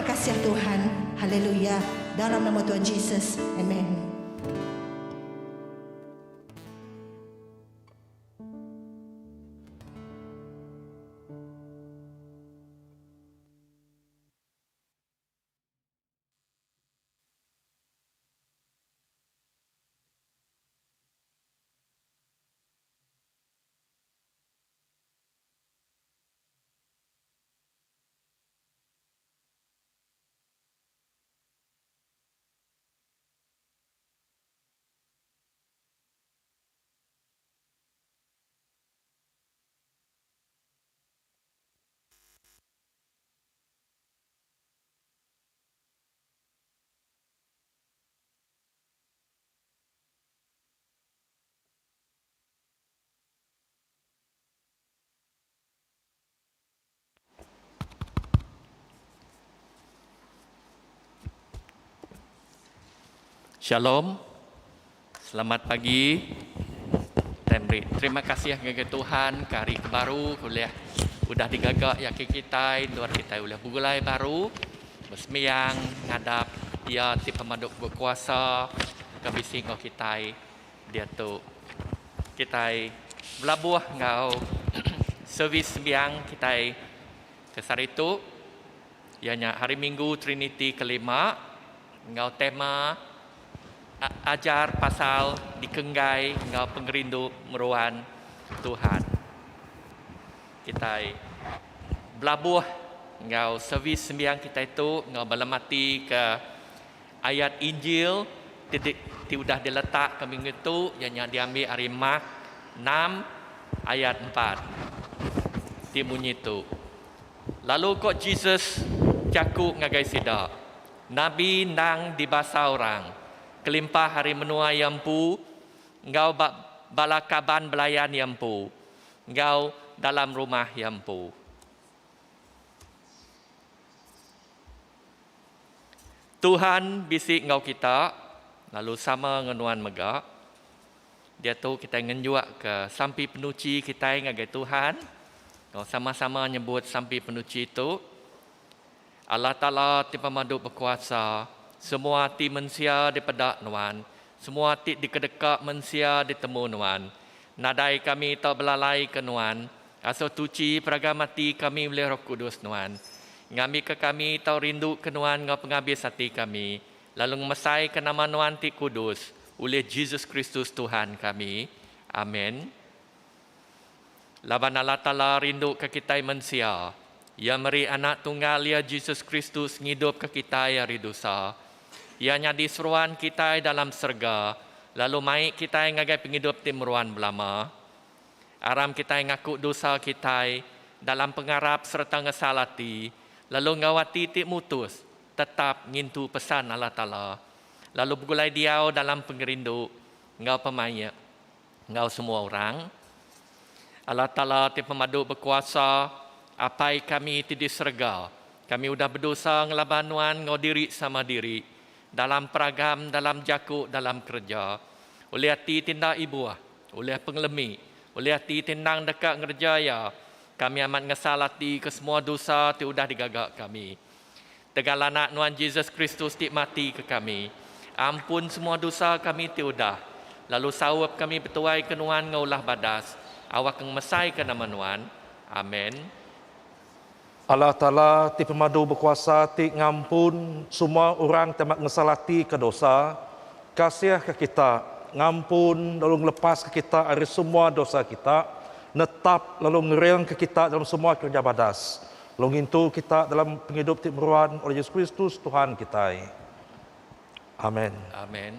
kasih Tuhan. Haleluya. Dalam nama Tuhan Jesus. Amen. Shalom. Selamat pagi. Terima kasih ngagai Tuhan ke hari ke baru ke ulih udah digaga iya ke kitai endur kitai ulih begulai baru besembiang ngadap iya ti pemadu bekuasa ke bisi enggau kitai diatu. Kitai belabuh enggau servis sembiang kitai ke sehari tu iya nya Hari Minggu Triniti kelima enggau tema Ajar Pasal Dikenggai enggau Pengerindu Meruan Tuhan. Kitai belabuh enggau servis sembiang kitai tu enggau belemati ke ayat Injil ti ti udah diletakka minggu tu iya nya diambi ari Mark enam ayat empat ti munyi tu. Lalu ko Jesus jaku ngagai sida, Nabi endang dibasa orang, kelimpah ari menua iya empu enggau ba bala kaban belayan iya empu enggau dalam rumah iya empu. Tuhan bisi enggau kita lalu sama enggau nuan mega. Diatu kitai ngenjukka sampi penuchi kitai ngagai Tuhan enggau sama-sama nyebut sampi penuchi tu, Allah Taala ti pemadu bekuasa, semua ati mensia dipeda Nuan, semua ti dikedeka mensia ditemu Nuan. Nadai kami tau belalaika Nuan, asuh tuchi peragam ati kami ulih Roh Kudus Nuan, ngambika kami tau rinduka Nuan enggau pengabis ati kami, lalu ngemesaika nama Nuan ti kudus, ulih Jesus Kristus Tuhan kami. Amen. Laban Allah Taala rinduka kitai mensia, Iya meri Anak Tunggal Iya Jesus Kristus ngidupka kitai ari dosa. Iya nyadi seruan kitai dalam serega, lalu mai kitai ngagai pengidup ti meruan belama. Aram kitai ngaku dosa kitai dalam pengarap sereta ngesal ati, lalu enggau ati ti mutus, tetap ngintu pesan Allah Taala, lalu begulai diau dalam pengerindu enggau pemaik enggau semua orang. Allah Taala ti pemadu bekuasa, Apai kami ti di serega, kami udah bedosa ngelaban Nuan enggau diri sama diri, dalam peragam, dalam jaku, dalam kereja, ulih ati ti enda ibuh, ulih pengelemi, ulih ati ti endang deka ngereja iya, kami amat ngesal ati ke semua dosa ti udah digaga kami. Tegal Anak Nuan Jesus Kristus ti mati ke kami, ampun semua dosa kami ti udah, lalu saup kami betuai ke Nuan enggau ulah badas, awakka ngemesaika nama Nuan. Amen. Allah Taala ti pemadu bekuasa ti ngampun semua orang ti amat ngesal ati ke dosa, kasih ke kita, ngampun lalu ngelepaska kita ari semua dosa kita, netap lalu ngeringka kita dalam semua kereja badas. Lalu ngintu kita dalam pengidup ti meruan oleh Jesus Kristus Tuhan kitai. Amen. Amen.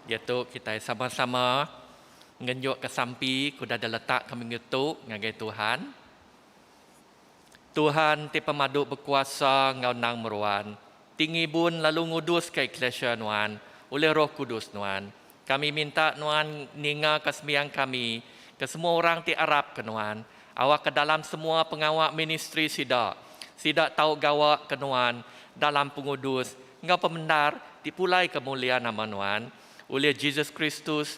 Diatu kitai sama-sama ngenjukka sampi ke udah diletakka minggu tu ngagai Tuhan. Tuhan ti pemadu bekuasa enggau endang meruan, ti ngibun lalu nguduska eklesia Nuan ulih Roh Kudus Nuan. Kami minta Nuan ningaka sembiang kami ke semua orang ti arapka Nuan, awakka dalam semua pengawa ministri sida, sida tau gawa ke Nuan dalam pengudus enggau pemendar ti pulai ke mulia nama Nuan, ulih Jesus Kristus,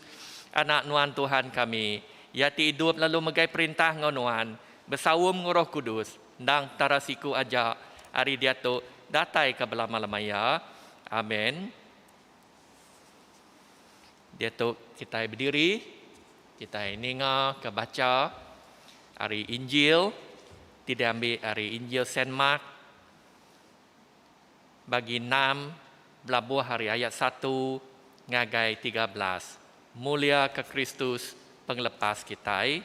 Anak Nuan Tuhan kami, Iya ti idup lalu megai perintah enggau Nuan, besaum enggau Roh Kudus, endang Petara siku aja, ari diatu. datai ke belama-lama iya. Amen. Diatu kitai bediri, kitai ninga ke bacha ari Injil ti diambi ari Injil Saint Mark bagi enam belabuh ari ayat satu ngagai 13. Mulia ke Kristus pengelepas kitai.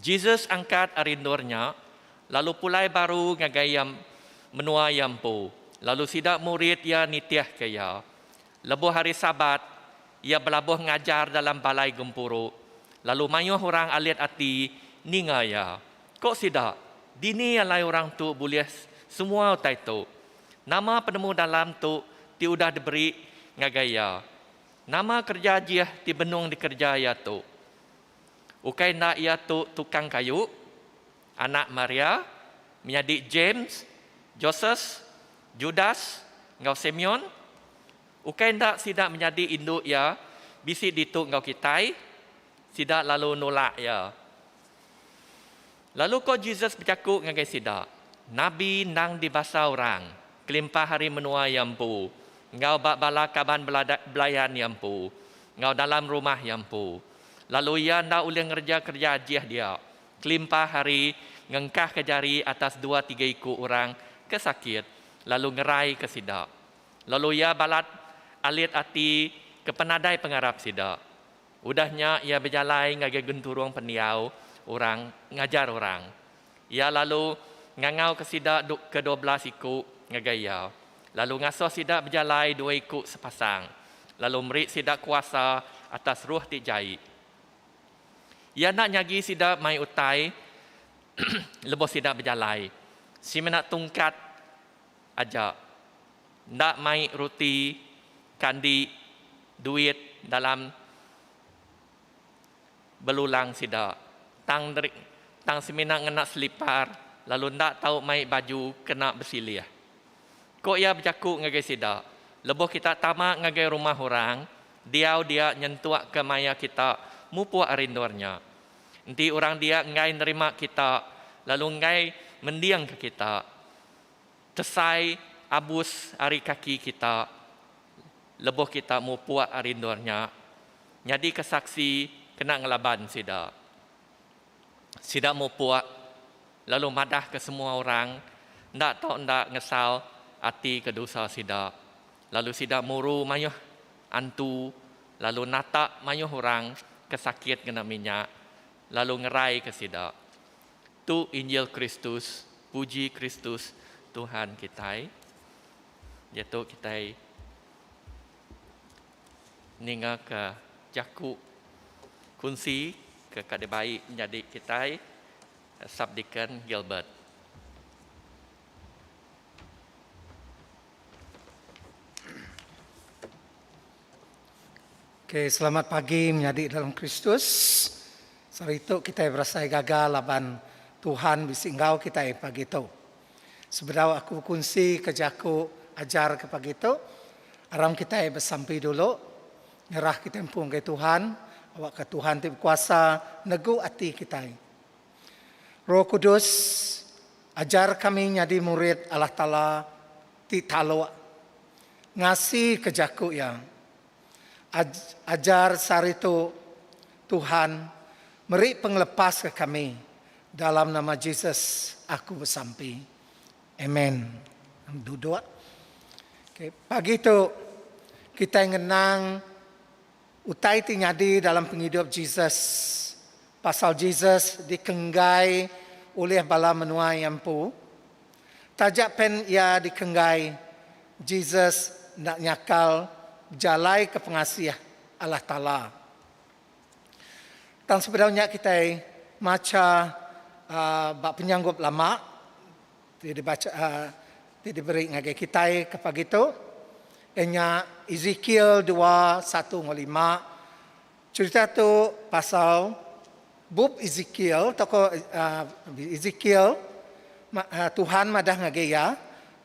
Jesus angkat ari endur nya, lalu pulai baru ngagai iya menua iya empu, lalu sida murid iya nitihka iya. Lebuh hari Sabat, iya belabuh ngajar dalam balai gempuru, lalu mayuh orang alit ati ninga iya. Ku sida, Dini alai orang tu bulih semua utai tu? Nama penemu-dalam tu ti udah diberi ngagai iya? Nama kereja ajih ti benung dikereja iya tu? Ukai enda iya tu tukang kayu, anak Maria, menyadi James, Joses, Judas, enggau Simeon? Ukai enda sida menyadi indu iya bisi ditu enggau kitai? Sida lalu nulak iya. Lalu ko Jesus bejaku ngagai sida, Nabi endang dibasa orang, kelimpah ari menua iya empu, enggau ba bala kaban belayan iya empu, enggau dalam rumah iya empu. Lalu iya enda ulih ngereja kereja ajih dia, kelimpah ari ngengkahka jari atas dua tiga iku orang ke sakit, lalu ngeraika sida. Lalu iya balat alit ati ke penadai pengarap sida. Udah nya iya bejalai ngagai genturung pendiau orang ngajar orang. Iya lalu ngangauka sida ke 12 iku ngagai iya, lalu ngasuh sida bejalai dua iku sepasang, lalu meri sida kuasa atas roh ti jai. Iya enda nyagi sida mai utai lebuh sida bejalai, semina tungkat aja, enda mai ruti, kandi, duit dalam belulang sida, tang tang semina ngena selipar lalu enda tau mai baju kena besilih. Ku iya bejaku ngagai sida, Lebuh kita tama ngagai rumah orang, diau dia nyentukka maya kita mupuk ari endur nya. Enti orang dia enggai nerima kita lalu enggai mendingka kita, tesai abus ari kaki kita lebuh kita mupuk ari endur nya, nyadika saksi kena ngelaban sida. Sida mupuk lalu madahka semua orang enda tau enda ngesal ati ke dosa sida, lalu sida muru mayuh antu lalu natak mayuh orang ke sakit ngena minyak lalu ngeraika sida. Tu Injil Kristus, puji Kristus Tuhan kitai. Diatu kitai ningaka jaku kunsi ke ka dibai nyadi kitai Subdeacon Gilbert. Okay, selamat pagi menyadi dalam Kristus. Sehari tu kitai berasai gaga laban Tuhan bisi enggau kitai pagi tu. Sebedau aku bekunsi ke jaku ajar ke pagi tu, aram kitai besampi dulu, nyerah kitai empu ngagai Tuhan, awakka Tuhan ti bekuasa negu ati kitai. Roh Kudus, ajar kami nyadi murid Allah Taala ti taluk, ngasi ke jaku Iya. Ajar sehari tu, Tuhan, meri pengelepas ke kami. Dalam nama Jesus aku besampi. Amen. Duduk. Okay. Pagi tu kitai ngenang utai ti nyadi dalam pengidup Jesus. Pasal Jesus dikenggai ulih bala menua iya empu. Taja pen iya dikenggai, Jesus enda nyakal bejalai ke pengasih Allah Taala. Tang sebedau nya kitai macha ba penyanggup lama ti dibacha ti diberi ngagai kitai ke pagi tu iya nya Ezekiel dua satu enggau lima. Cherita tu pasal bup Ezekiel tauka Ezekiel Tuhan madah ngagai iya,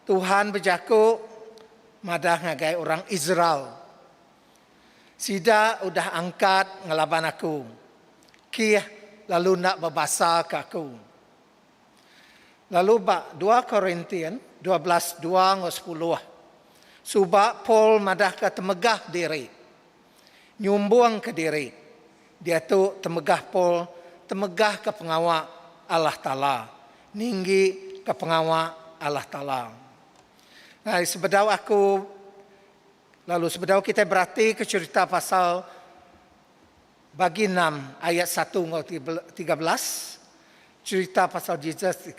Tuhan bejaku madah ngagai orang Israel. Sida udah angkat ngelaban Aku, kih lalu enda bebasaka Aku. Lalu ba dua Korintian 12 dua enggau sepuluh, suba Paul madahka temegah diri, nyumbungka diri. Diatu temegah Paul temegahka pengawa Allah Taala, ninggika pengawa Allah Taala. Nah, sebedau aku lalu sebedau kitai beratika cherita pasal Bagi enam ayat satu enggau 13, cherita pasal Jesus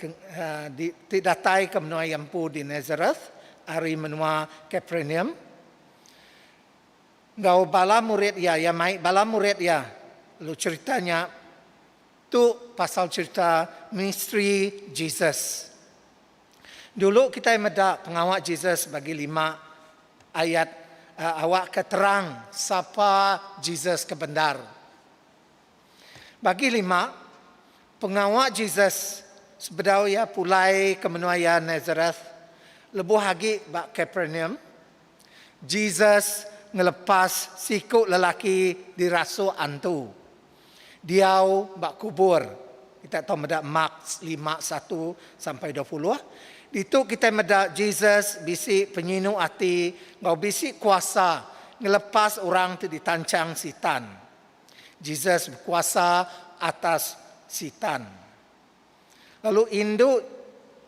ti datai ke menua iya empu di Nazareth ari menua Kapernaum enggau bala murid iya, iya mai bala murid iya lalu cherita nya tu pasal cherita ministri Jesus. Dulu kitai meda pengawa Jesus bagi lima ayat awakka terang sapa Jesus ke bendar. Bagi lima, pengawa Jesus sebedau iya pulai ke menua iya Nazareth lebuh agi ba Kapernaum, Jesus ngelepas siku lelaki dirasuk antu diau ba kubur. Kita tau meda Mark lima satu sampai 20. Ditu kitai meda Jesus bisi penyinu ati enggau bisi kuasa ngelepas orang ti ditanchang Sitan. Jesus bekuasa atas Sitan. Lalu indu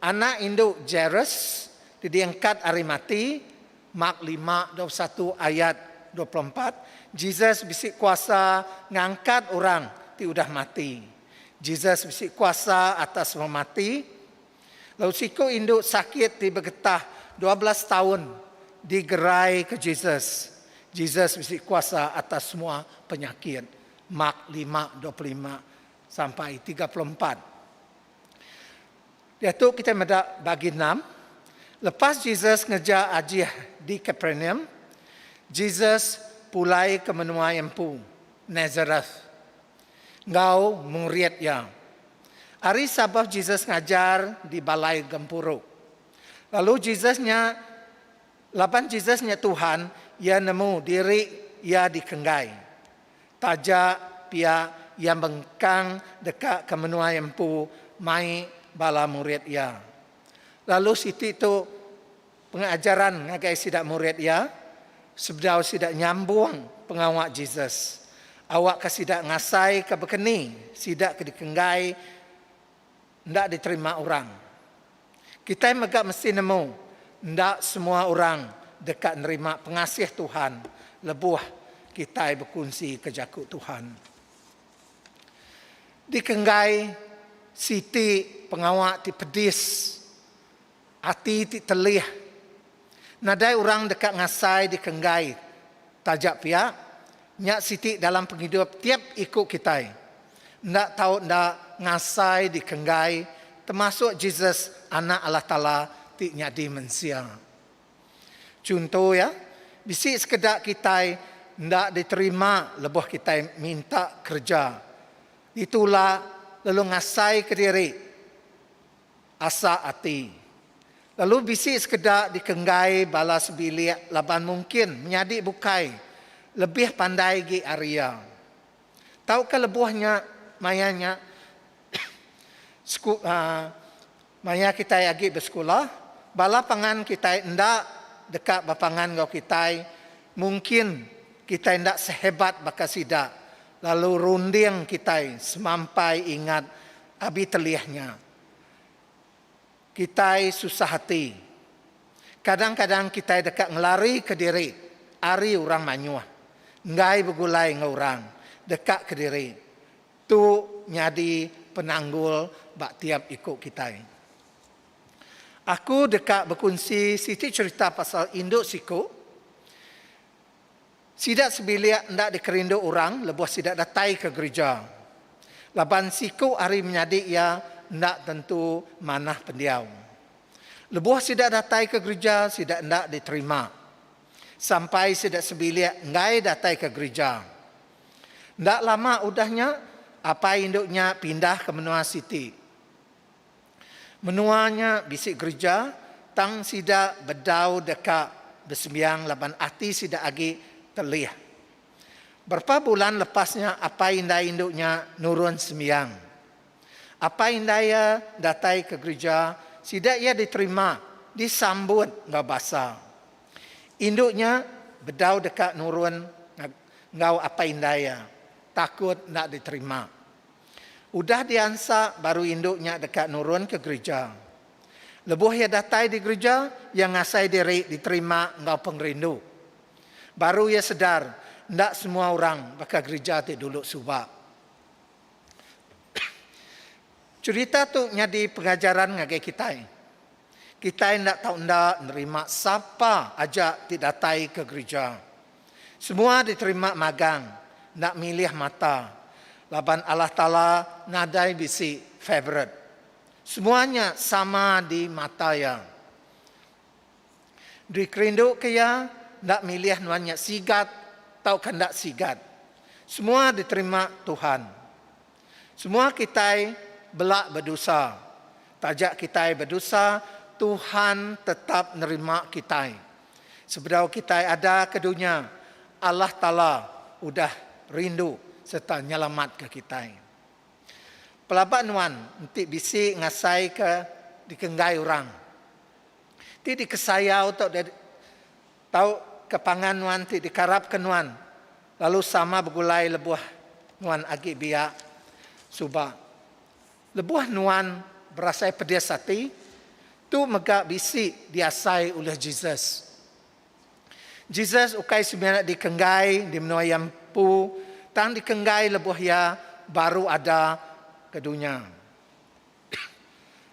anak indu Jairus ti diangkat ari mati, Mark lima 21 ayat 24, Jesus bisi kuasa ngangkat orang ti udah mati. Jesus bisi kuasa atas pemati. Lalu siku indu sakit ti begetah 12 taun digerai ke Jesus. Jesus bisi kuasa atas semua penyakit. Mark 5 25 sampai 34. Diatu kita meda bagi 6. Lepas Jesus ngereja ajih di Capernaum, Jesus pulai ke menua empu, Nazareth, enggau murid iya. Hari Sabbath Jesus ngajar di balai gempuru. Lalu Jesus nya laban Jesus nya Tuhan, iya nemu diri iya dikenggai. Taja pia iya mengkang deka ke menua empu mai bala murid iya. Lalu siti tu pengajaran ngagai sida murid iya sebedau sida nyambung pengawa Jesus. Awakka sida ngasaika bekeni sida ke dikenggai enda diterima orang. Kitai mega mesti nemu enda semua orang deka nerima pengasih Tuhan lebuh kitai bekunsika jaku Tuhan. Dikenggai siti pengawa ti pedis, ati ti telih. Nadai orang deka ngasai dikenggai taja pia, nya siti dalam pengidup tiap iku kitai. Enda tau enda ngasai dikenggai termasuk Jesus Anak Allah Taala ti nyadi mensia. Chunto iya, bisi sekeda kitai enda diterima lebuh kitai minta kereja. Ditulak lalu ngasai kediri asa ati. Lalu bisi sekeda dikenggai bala sebilik laban mungkin menyadi bukai lebih pandai gi ari iya. Tauka lebuh nya maya nya maya kitai agi besekula, bala pangan kitai enda deka bepangan enggau kitai, mungkin kitai enda sehebat baka sida lalu runding kitai semampai ingat abi telih nya. Kitai susah ati. Kadang-kadang kitai deka ngelarika diri ari orang mayuh, enggai begulai enggau orang, deka kediri. Tu nyadi penanggul ba tiap iku kitai. Aku deka bekunsi siti cherita pasal indu siku. Sida sebilik enda dikerindu orang lebuh sida datai ke gerija, laban siku ari menyadi iya enda tentu manah pendiau. Lebuh sida datai ke gerija, sida enda diterima. Sampai sida sebilik enggai datai ke gerija. Enda lama udah nya, apai indu nya pindah ke menua siti. Menua nya bisi gerija, tang sida bedau deka besembiang laban ati sida agi telih. Berapa bulan lepas nya apai indai indu nya nurun sembiang. Apai indai iya datai ke gerija, sida iya diterima, disambut enggau basa. Indu nya bedau deka nurun enggau apai indai iya, takut enda diterima. Udah diansa baru indu nya deka nurun ke gerija. Lebuh iya datai di gerija, iya ngasai diri diterima enggau pengerindu. Baru iya sedar, enda semua orang baka gerija ti dulu suba. Cherita tu nyadi pengajaran ngagai kitai. Kitai enda tau enda nerima sapa aja ti datai ke gerija. Semua diterima magang, enda milih mata, laban Allah Taala nadai bisi favourite. Semua nya sama di mata Iya. Dikerinduka Iya, enda milih nuan nya sigat tauka enda sigat. Semua diterima Tuhan. Semua kitai bela bedosa. Taja kitai bedosa, Tuhan tetap nerima kitai. Sebedau kitai ada ke dunya, Allah Taala udah rindu sereta nyelamatka kitai. Pelaba nuan enti bisi ngasaika dikenggai orang. Ti dikesayau tau tau ke pangan nuan ti dikarapka nuan lalu sama begulai lebuh nuan agi biak suba. Lebuh nuan berasai pedis ati, tu mega bisi diasai ulih Jesus. Jesus ukai semina dikenggai di menua iya empu, tang dikenggai lebuh iya baru ada ke dunya,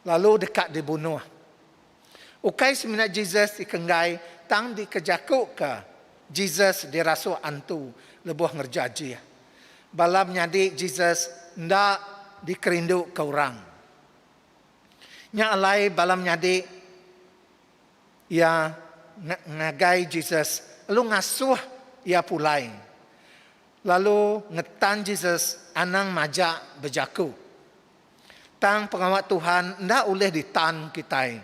lalu deka dibunuh. Ukai semina Jesus dikenggai, tang dikejakuka Jesus dirasuk antu lebuh ngereja ajih. Bala menyadi Jesus enda dikerinduka orang. Nya alai bala menyadi Iya ngagai Jesus lalu ngasuh iya pulai, lalu ngetan Jesus anang majak bejaku. Tang pengawa Tuhan enda ulih ditan kitai.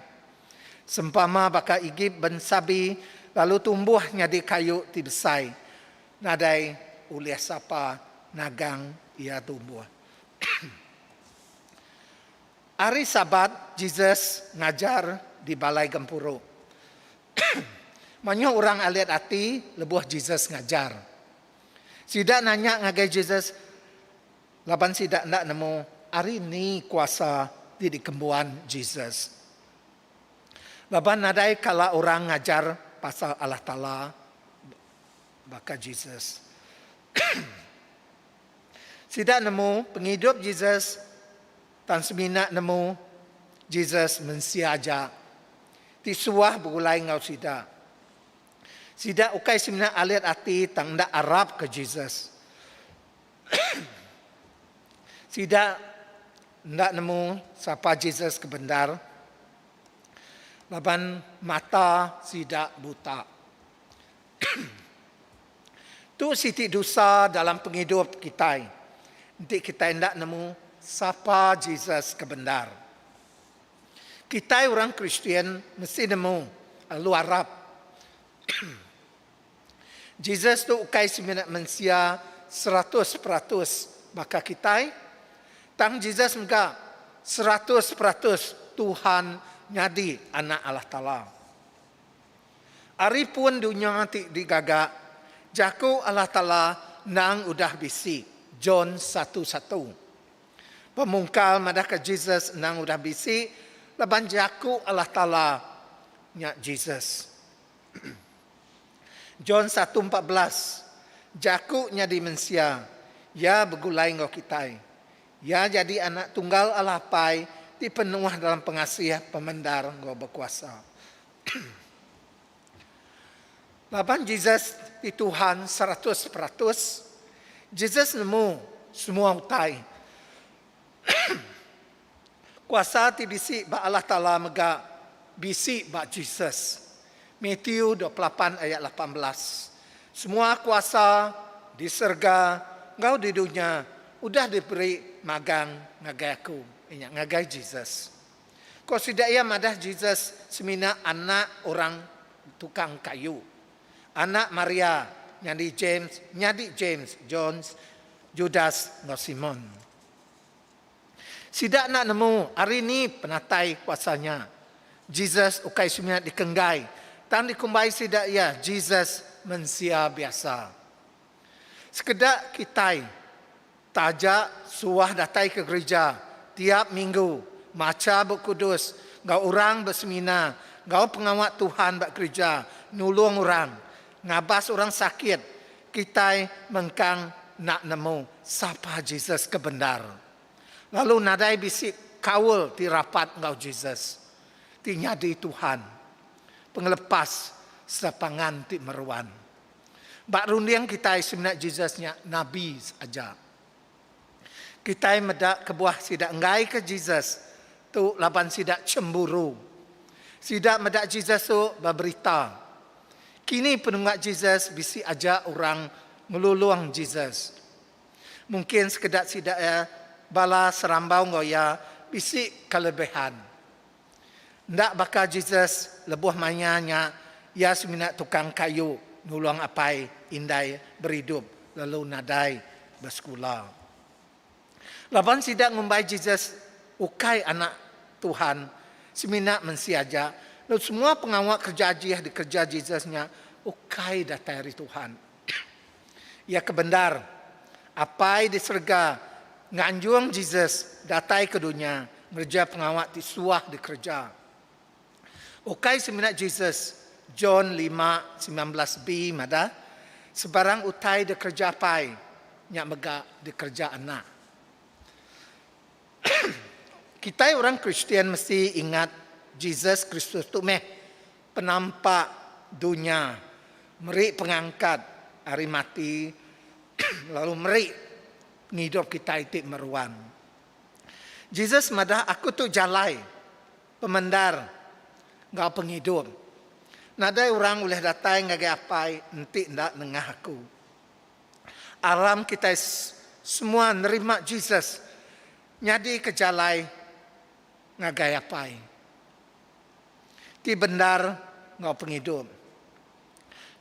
Sempama baka igi bensabi lalu tumbuh nyadi kayu ti besai, nadai ulih sapa nagang iya tumbuh. Hari Sabat, Jesus ngajar di balai gempuru. Mayuh orang alit ati lebuh Jesus ngajar. Sida nanya ngagai Jesus laban sida enda nemu ari ni kuasa ti dikembuan Jesus. Laban nadai kala orang ngajar pasal Allah Taala baka Jesus. Sida nemu pengidup Jesus tang semina nemu Jesus mensia aja ti suah begulai enggau sida. Sida ukai semina alit ati tang enda arapka Jesus. Sida enda nemu sapa Jesus ke bendar laban mata sida buta. Tu siti dosa dalam pengidup kitai enti kitai enda nemu sapa Jesus ke bendar. Kitai orang Kristian mesti nemu lalu arap Jesus tu ukai semina mensia 100% baka kitai, tang Jesus mega 100% Tuhan nyadi Anak Allah Taala. Ari pun dunya ti digaga, Jaku Allah Taala endang udah bisi, John satu satu. Pemungkal madahka Jesus endang udah bisi laban Jaku Allah Taala nya Jesus. John satu 14, Jaku nyadi mensia, Iya begulai enggau kitai. Iya jadi Anak Tunggal Allah Apai ti penuh dalam pengasih, pemendar enggau bekuasa. Laban Jesus ti Tuhan 100%, Jesus nemu semua utai. Kuasa ti bisi ba Allah Taala mega bisi ba Jesus. Matthew 28 ayat 18. Semua kuasa di serega enggau di dunya udah diberi magang ngagai aku, iya nya ngagai Jesus. Ko sida iya madah Jesus semina anak orang tukang kayu. Anak Maria nyadi James, nyadi James, Jones, Judas enggau Simon. Sida enda nemu ari ni penatai kuasa nya. Jesus ukai semina dikenggai, tang dikumbai sida iya Jesus mensia biasa. Sekeda kitai taja suah datai ke gerija tiap minggu, macha Bup Kudus enggau orang besemina enggau pengawa Tuhan ba gerija, nulung orang, ngabas orang sakit, kitai mengkang enda nemu sapa Jesus ke bendar. Lalu nadai bisi kaul ti rapat enggau Jesus, ti nyadi Tuhan, Pengelepas sereta Pangan ti meruan. Ba runding kitai semina Jesus nya nabi aja. Kitai meda kebuah sida enggaika Jesus tu laban sida chemburu. Sida meda Jesus tu ba berita. Kini penunga Jesus bisi aja orang ngelulung Jesus. Mungkin sekeda sida iya bala serambau enggau iya bisi kelebihan. Enda baka Jesus lebuh maya nya iya semina tukang kayu nulung apai indai beridup lalu nadai besekula. Laban sida ngumbai Jesus ukai anak Tuhan semina mensia aja lalu semua pengawa kereja ajih dikereja Jesus nya ukai datai ari Tuhan. Iya ke bendar, Apai di serega nganjung Jesus datai ke dunya ngereja pengawa ti suah dikereja. Ukai semina Jesus, John 5:19 b madah, Sebarang utai dikereja Apai, nya mega dikereja Anak. Kitai orang Kristian mesti ingat Jesus Kristus tu meh Penampak dunya meri pengangkat ari mati lalu meri pengidup kitai ti meruan. Jesus madah aku tu jalai, pemendar enggau pengidup. Nadai orang ulih datai ngagai Apai enti enda nengah aku. Aram kitai semua nerima Jesus nyadika jalai ngagai Apai. Ti bendar enggau pengidup.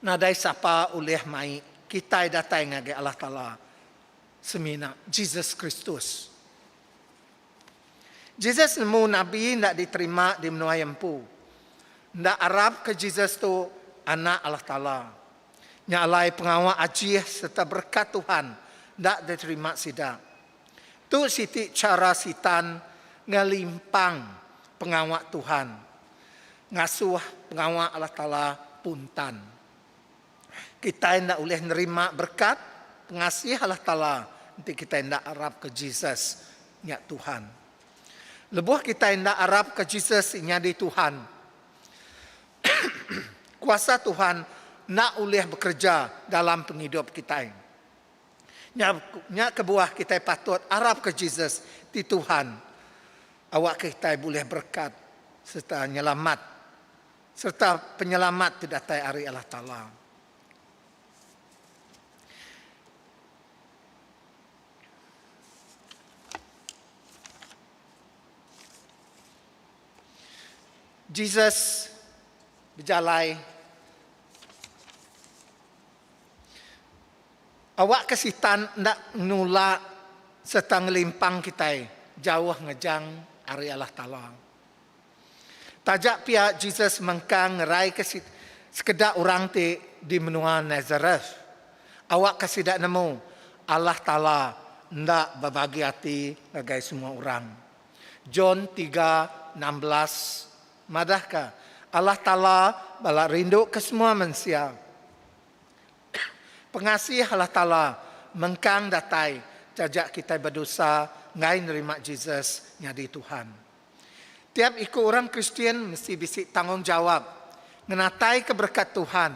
Nadai sapa ulih mai kitai datai ngagai Allah Taala semina Jesus Kristus. Jesus nemu nabi enda diterima di menua iya empu. Enda arapka Jesus tu Anak Allah Taala. Nya alai pengawa ajih sereta berekat Tuhan enda diterima sida. Tu siti chara Sitan ngelimpang pengawa Tuhan, ngasuh pengawa Allah Taala puntan. Kitai enda ulih nerima berekat pengasih Allah Taala enti kitai enda arapka Jesus nya Tuhan. Lebuh kitai enda arapka Jesus nyadi Tuhan, kuasa Tuhan enda ulih bekereja dalam pengidup kitai. Nya, nya kebuah kitai patut arapka Jesus ti Tuhan awakka kitai bulih berekat sereta nyelamat sereta penyelamat ti datai ari Allah Taala. Jesus bejalai Awakka Sitan enda nulak sereta ngelimpang kitai jauh ngejang ari Allah Taala. Taja pia Jesus mengkang ngeraika sekeda orang ti di menua Nazareth. Awakka sida nemu Allah Taala enda bebagi ati ngagai semua orang. John 3:16 madahka Allah Taala bala rinduka semua mensia. Pengasih Allah Taala mengkang datai taja kitai bedosa enggai nerima Jesus nyadi Tuhan. Tiap iku orang Kristian mesti bisi tanggungjawap ngenataika berekat Tuhan,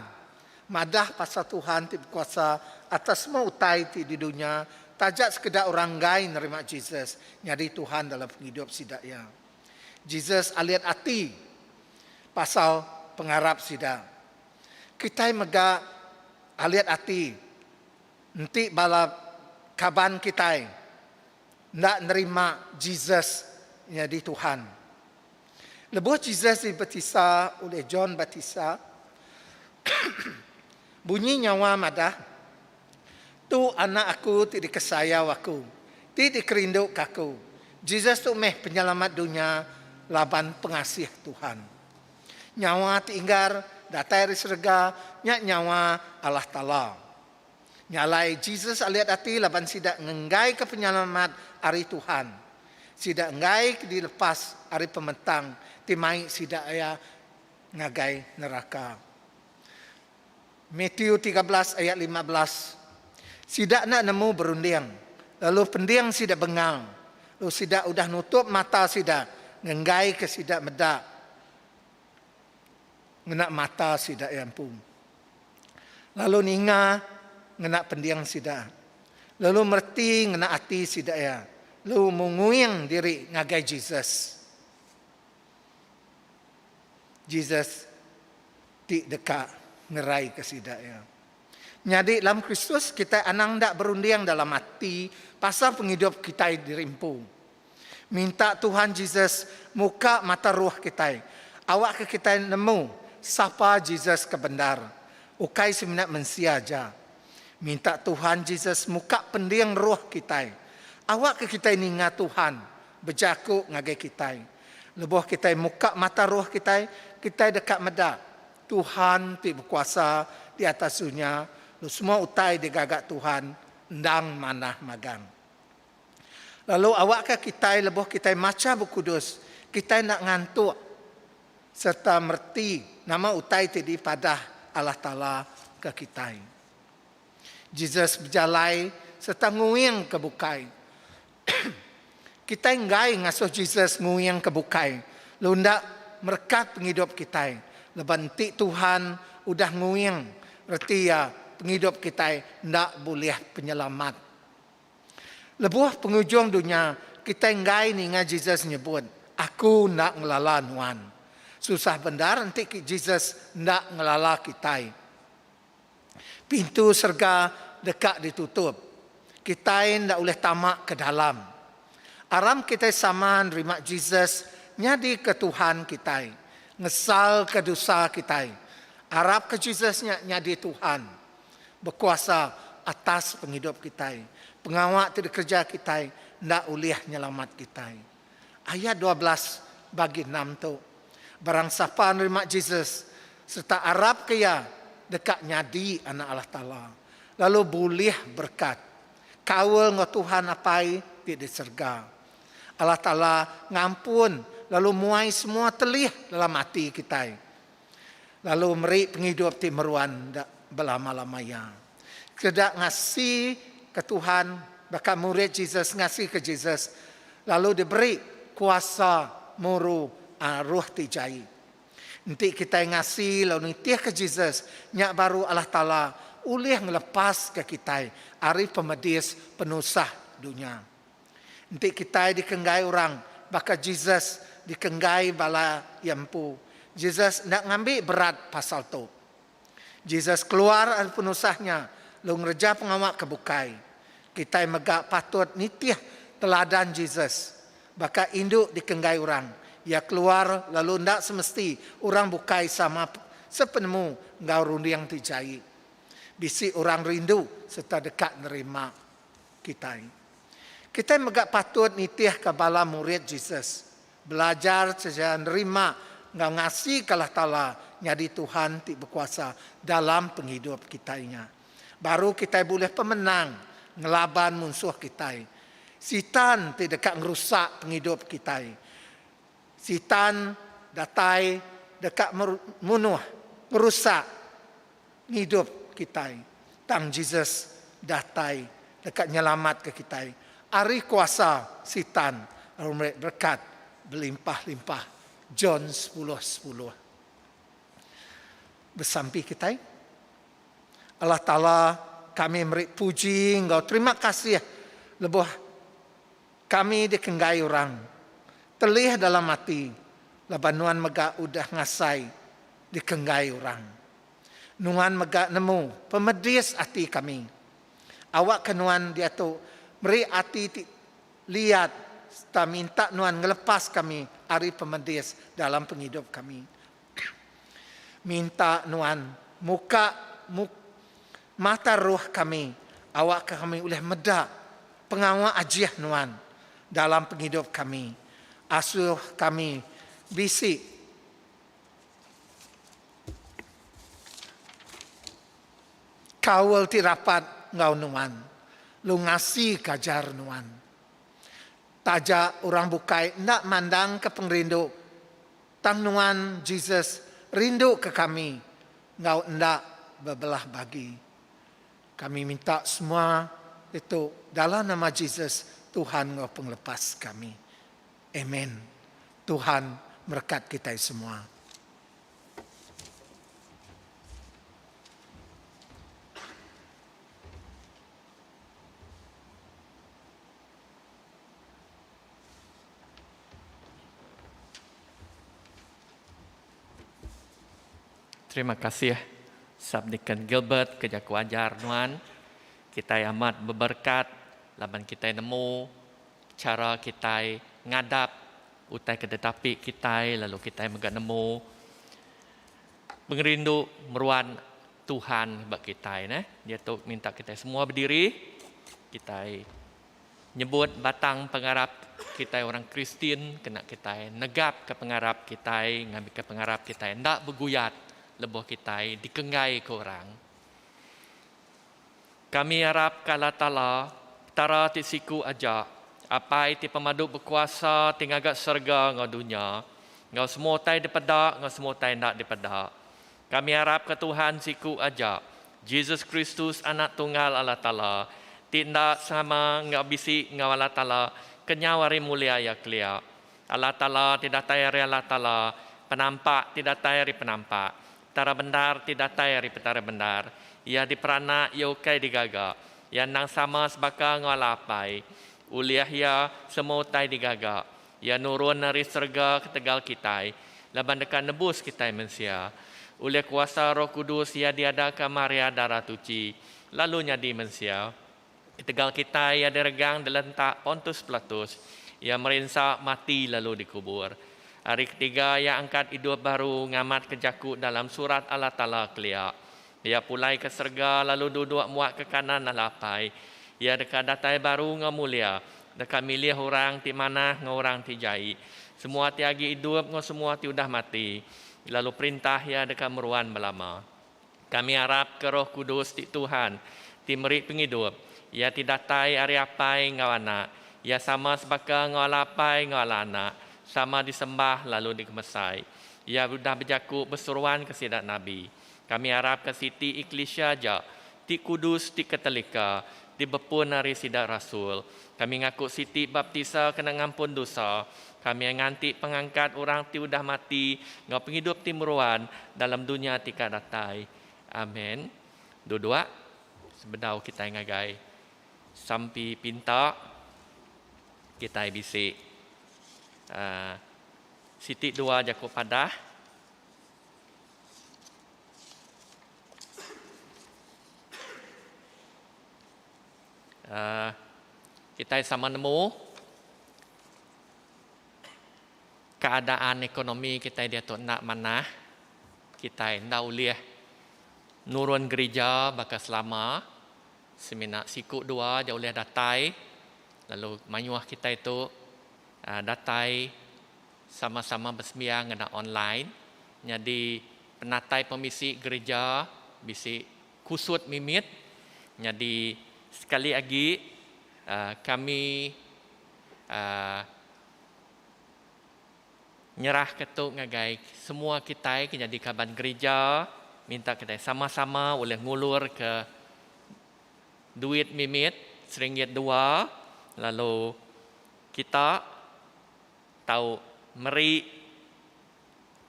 madah pasal Tuhan ti bekuasa atas semua utai ti di dunya taja sekeda orang enggai nerima Jesus nyadi Tuhan dalam pengidup sida iya. Jesus alit ati pasal pengarap sida. Kitai mega alit ati enti bala kaban kitai enda nerima Jesus nyadi Tuhan. Lebuh Jesus dibaptisa ulih John Baptista, bunyi nyawa madah, Tu anak aku ti dikesayau aku, ti dikerinduka aku. Jesus tu meh penyelamat dunya laban pengasih Tuhan. Nyawa ti inggar datai ari serega nya nyawa Allah Taala. Nya alai Jesus aliat ati laban sida ngenggaika penyelamat ari Tuhan. Sida enggai dilepas ari pemetang ti mai sida iya ngagai neraka. Matthew 13 ayat 15 Sida enda nemu berunding, lalu pending sida bengal, lalu sida udah nutup mata sida ngenggaika sida meda ngena mata sida iya empu. Lalu ninga ngena pending sida. Lalu mereti ngena ati sida iya. Lalu menguing diri ngagai Jesus. Jesus ti deka ngeraika sida iya. Nyadi dalam Kristus kitai anang enda berunding dalam ati pasal pengidup kitai diri empu. Minta Tuhan Jesus muka mata ruh kitai awakka kitai nemu sapa Jesus ke bendar, ukai semina mensia aja. Minta Tuhan Jesus muka pending ruh kitai awakka kitai ninga Tuhan bejaku ngagai kitai. Lebuh kitai muka mata ruh kitai, kitai deka meda Tuhan ti bekuasa di atas dunya lalu semua utai digaga Tuhan endang manah magang. Lalu awakka kitai lebuh kitai macha Bup Kudus, kitai enda ngantuk sereta mereti nama utai ti dipadah Allah Taala ke kitai. Jesus bejalai sereta nguing ke bukai. Kitai enggai ngasuh Jesus nguing ke bukai lalu enda merekat pengidup kitai laban enti Tuhan udah nguing reti iya pengidup kitai enda bulih penyelamat. Lebuh pengujung dunya, kitai enggai ninga Jesus nyebut, Aku enda ngelala nuan. Susah bendar enti Jesus enda ngelala kitai. Pintu serega deka ditutup. Kitai enda ulih tama ke dalam. Aram kitai sama nerima Jesus nyadika Tuhan kitai, ngesalka dosa kitai. Arapka Jesus nya nyadi Tuhan. Bekuasa atas pengidup kitai. Pengawa ti dikereja kitai enda ulih nyelamat kitai. Ayat 12 bagi 6 tu, Barang sapa nerima Jesus sereta arapka iya deka nyadi anak Allah Taala, lalu bulih berekat kaul enggau Tuhan Apai ti di serega. Allah Taala ngampun lalu muai semua telih dalam ati kitai. Lalu meri pengidup ti meruan da belama-lama iya. Sekeda ngasi ke Tuhan baka murid Jesus ngasi ke Jesus lalu diberi kuasa muru roh ti jai. Enti kitai ngasi lalu nitihka Jesus, nya baru Allah Taala ulih ngelepaska kitai ari pemedis penusah dunya. Enti kitai dikenggai orang baka Jesus dikenggai bala iya empu, Jesus enda ngambi berat pasal tu. Jesus keluar ari penusah nya lalu ngereja pengawa ke bukai. Kitai mega patut nitih teladan Jesus. Baka indu dikenggai orang, iya keluar lalu enda semesti orang bukai sama sepenemu enggau runding ti jai. Bisi orang rindu sereta deka nerima kitai. Kitai mega patut nitihka bala murid Jesus, belajar sechara nerima enggau ngasika Allah Taala nyadi Tuhan ti bekuasa dalam pengidup kitai nya. Baru kitai bulih pemenang ngelaban munsuh kitai, Sitan ti deka ngerusak pengidup kitai. Sitan datai deka munuh, ngerusak ngidup kitai. Tang Jesus datai deka nyelamatka kitai ari kuasa Sitan lalu meri berekat belimpah-limpah. John 10:10. Besampi kitai. Allah Taala, kami meri puji enggau terima kasih lebuh kami dikenggai orang telih dalam ati laban nuan mega udah ngasai dikenggai orang. Nuan mega nemu pemedis ati kami. Awakka nuan diatu meri ati ti liat sereta minta nuan ngelepas kami ari pemedis dalam pengidup kami. Minta nuan muka mata roh kami awakka kami ulih meda pengawa ajih nuan. dalam pengidup kami. Asuh kami bisi kaul ti rapat enggau Nuan, lalu ngasika ajar Nuan. Taja orang bukai enda mandangka pengerindu, tang Nuan, Jesus, rinduka kami enggau enda bebelah bagi. Kami minta semua ditu dalam nama Jesus, Tuhan enggau Pengelepas kami. Amen. Tuhan merekat kitai semua. Terima kasih Subdeacon Gilbert ke jaku ajar nuan. Kitai amat beberkat laban kitai nemu chara kitai ngadap utai ke ditapi kitai lalu kitai mega nemu pengerindu meruan Tuhan ba kitai neh. Diatu minta kitai semua bediri kitai Nyebut batang pengarap kitai orang Kristian kena kitai negapka pengarap kitai ngambika pengarap kitai enda beguyat lebuh kitai dikenggaika orang. Kami arapka Allah Taala, Petara ti siku aja, Apai ti pemadu bekuasa ti ngaga serega enggau dunya, enggau semua utai dipeda enggau semua utai enda dipeda. Kami arapka Tuhan siku aja, Jesus Kristus Anak Tunggal Allah Taala, ti enda sama enggau bisi enggau Allah Taala kenyau ari mulia Iya kelia. Allah Taala ti datai ari Allah Taala, penampak ti datai ari penampak, Petara bendar ti datai ari Petara bendar. Iya diperanak, Iya ukai digaga. Iya endang sama sebaka enggau Allah Apai. Ulih Iya, semua utai digaga. Iya nurun ari serega ketegal kitai, laban deka nebus kitai mensia. Ulih kuasa Roh Kudus iya diadaka Maria Dara Tuchi, lalu nyadi mensia. Ketegal kitai iya diregang dilentak Pontus Pilatus, iya merinsa, mati lalu dikubur. Hari ketiga iya angkat idup baru ngamatka jaku dalam Surat Allah Taala kelia. Iya pulai ke serega lalu duduk muak ke kanan Allah Apai. Iya deka datai baru enggau mulia, deka milih orang ti manah enggau orang ti jai, semua ti agi idup enggau semua ti udah mati, lalu Perintah Iya deka meruan belama. Kami arapka Roh Kudus ti Tuhan, ti meri pengidup. Iya ti datai ari Apai enggau Anak. Iya sama sebaka enggau Allah Apai enggau Allah Anak, sama disembah lalu dikemesai. Iya udah bejaku beseruan ke sida nabi. Kami arapka siti eklisia aja, ti kudus, ti Katolika, ti bepun ari sida rasul. Kami ngaku siti baptisa kena ngampun dosa. Kami nganti pengangkat orang ti udah mati enggau pengidup ti meruan dalam dunya ti ka datai. Amen. Duduk sebedau kitai ngagai sampi pinta kitai bisi uhh siti dua jaku padah. Uh, kitai sama nemu keadaan ekonomi kitai diatu enda manah. Kitai enda ulih nurun gerija baka selama. Semina siku dua aja ulih datai lalu mayuh kitai tu uh, datai sama-sama besembiang ngena online nyadi penatai pemisi gerija bisi kusut mimit nyadi sekali agi kami nyerahka tu ngagai semua kitai ke nyadi kaban gerija minta kitai sama-sama ulih ngulurka duit mimit seringgit dua lalu kita Tau meri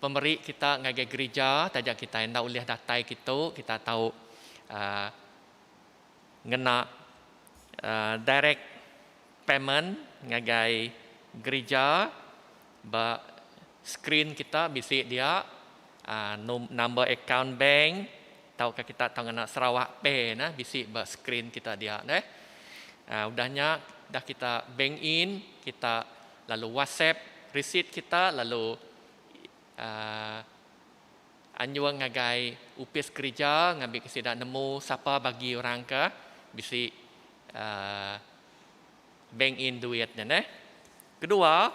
pemeri kita ngagai gerija taja kitai enda ulih datai kitu kita tau uhh ngena uhh direct payment ngagai gerija ba screen kita bisi dia uhh number account bank tauka kita tau ngena Sarawak Pay ne bisi ba screen kita dia neh. Uhh udah nya dah kita bank in kita lalu whatsapp receipt kita lalu uhh anjung ngagai opis kerija ngambika sida nemu sapa bagi orang ke bisi uhh bank in duit nya neh. Kedua,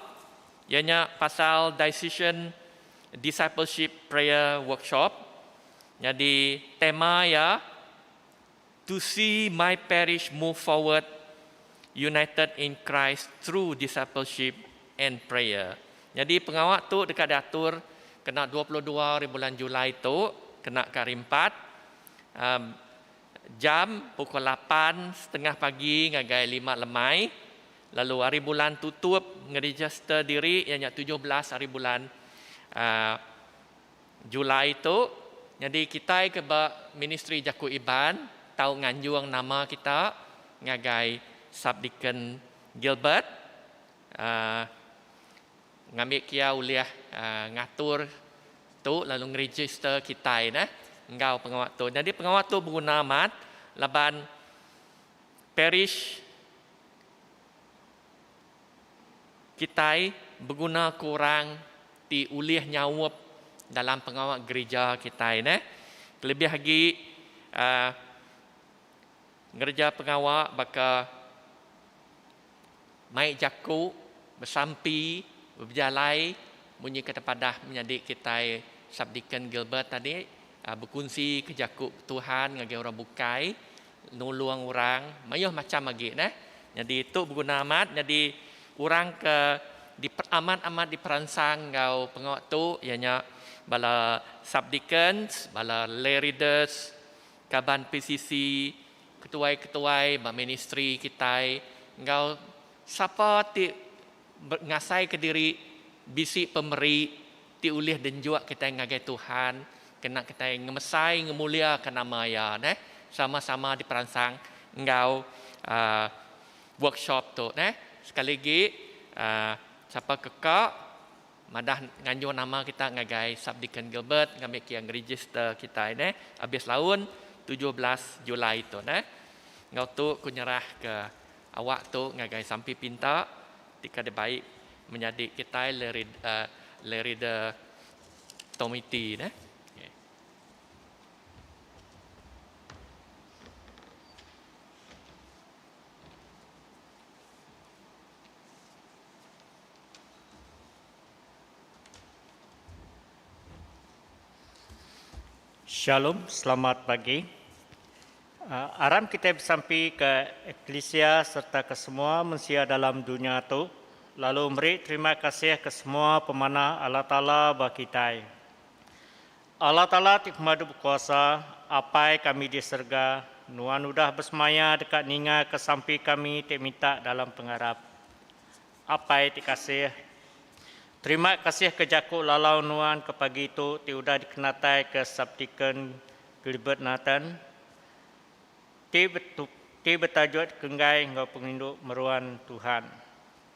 iya nya pasal Decision Discipleship Prayer Workshop. Nyadi tema iya To See My Parish Move Forward United in Christ Through Discipleship and Prayer. Nyadi pengawa tu deka diatur kena 22 hari bulan Julai tu, kena ke hari Empat, jam pukul lapan setengah pagi ngagai lima lemai, lalu hari bulan tutup ngerejister diri iya nya 17 hari bulan Julai tu. Nyadi kitai ke ba Ministri Jaku Iban tau nganjung nama kita ngagai Subdeacon Gilbert ngambi kia ulih ngatur tu lalu ngerejister kitai neh enggau pengawa tu. Nyadi pengawa tu beguna amat laban parish kitai beguna ke orang ti ulih nyaup dalam pengawa gerija kitai neh. Kelebih agi uhh ngereja pengawa baka mai jaku, besampi, bejalai munyi ke tepadah menyadi kitai Subdeacon Gilbert tadi uhh bekunsi ke jaku Tuhan ngagai orang bukai nulung orang mayuh macham agi neh. Nyadi tu beguna amat nyadi orang ke amat amat diperansang enggau pengawa tu iya nya bala subdeacons, bala lay readers, kaban PCC, ketuai-ketuai ba ministri kitai enggau sapa ti ngasaika diri bisi pemeri ti ulih denjuk kitai ngagai Tuhan kena kitai ngemesai ngemuliaka nama Iya neh. Sama-sama diperansang enggau uhh workshop tu neh. Sekali agi uhh sapa ke ka madah nganjung nama kita ngagai Subdeacon Gilbert ngambi ke iya ngeregister kitai neh abis laun 17 Julai tu neh. Enggau tu ku nyerah ke awak tu ngagai sampi pinta ti ka dibai menyadi kitai Lerida Tomiti neh. Shalom, selamat pagi. Aram kitai besampi ke eklisia sereta ke semua mensia dalam dunya tu, lalu meri terima kasih ke semua pemanah Allah Taala ba kitai. Allah Taala ti Pemadu Bekuasa, Apai kami di serega, Nuan udah besemaya deka ningaka sampi kami ti minta dalam pengarap. Apai ti kasih, terima kasih ke jaku lalau Nuan ke pagi tu ti udah dikenataika Subdeacon Gilbert Nathan ti ti betajuk Kenggai enggau Pengerindu Meruan Tuhan.